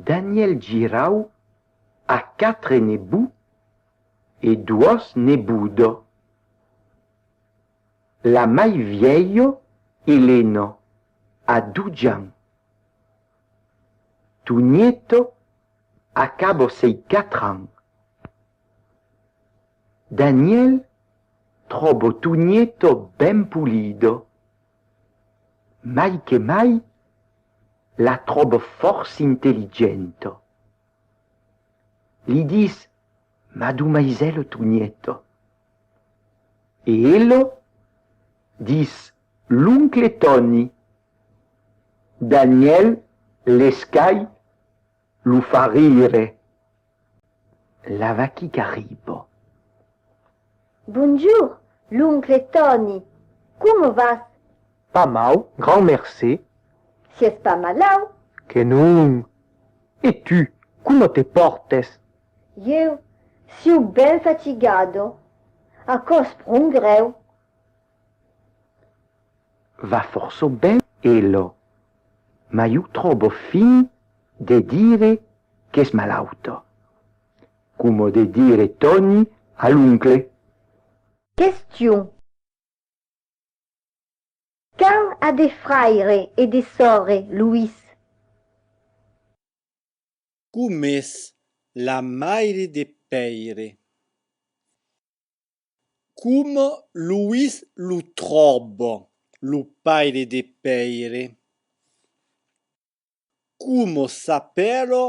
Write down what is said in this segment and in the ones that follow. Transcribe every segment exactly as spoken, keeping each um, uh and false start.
Danièl Girau a quatre nebots e doas nebodas. La mai vièlha, Elena, a dotze ans. Tonieta acaba sei quatre ans. Danièl tròba Tonieta ben polida. Mai que mai, la tròba fòrça intelligenta. Li ditz Madomaisèla Tonieta. E ela ditz l'oncle Tòni. Danièl, l'escai, lo fa rire. La vaquí qu'arriba. Bonjorn, l'oncle Tòni. Coma vas? Pas mau, grand mercé. Siás pas malaut? Que non. E tu, coma te pòrtes? Ieu siáu ben fatigada. Aquò's pron grèu. Va fòrça ben, ela, mai ieu tròba fin de dire qu'es malauta, coma de dire Tòni a l'oncle. Question. Quant a de fraires e de sòrres, Loís? Coma es la maire de Pèire? Coma Loís lo tròba, lo paire de Pèire? Coma s'apèla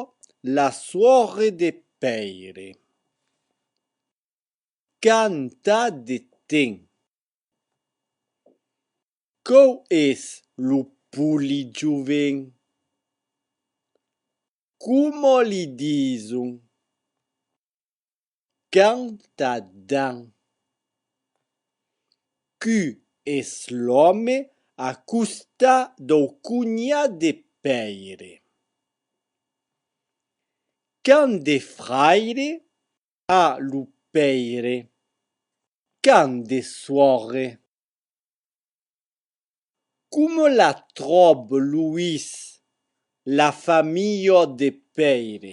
la sòrre de Pèire? Quant a de temps? Quau es lo polit jovent? Coma li dison? Quant a d'ans? Cu es l'òme a costat dau conhat de Pèire? Quant de fraires a lo Pèire? Quant de sòrres? Coma la tròba Loís, la familha de Pèire?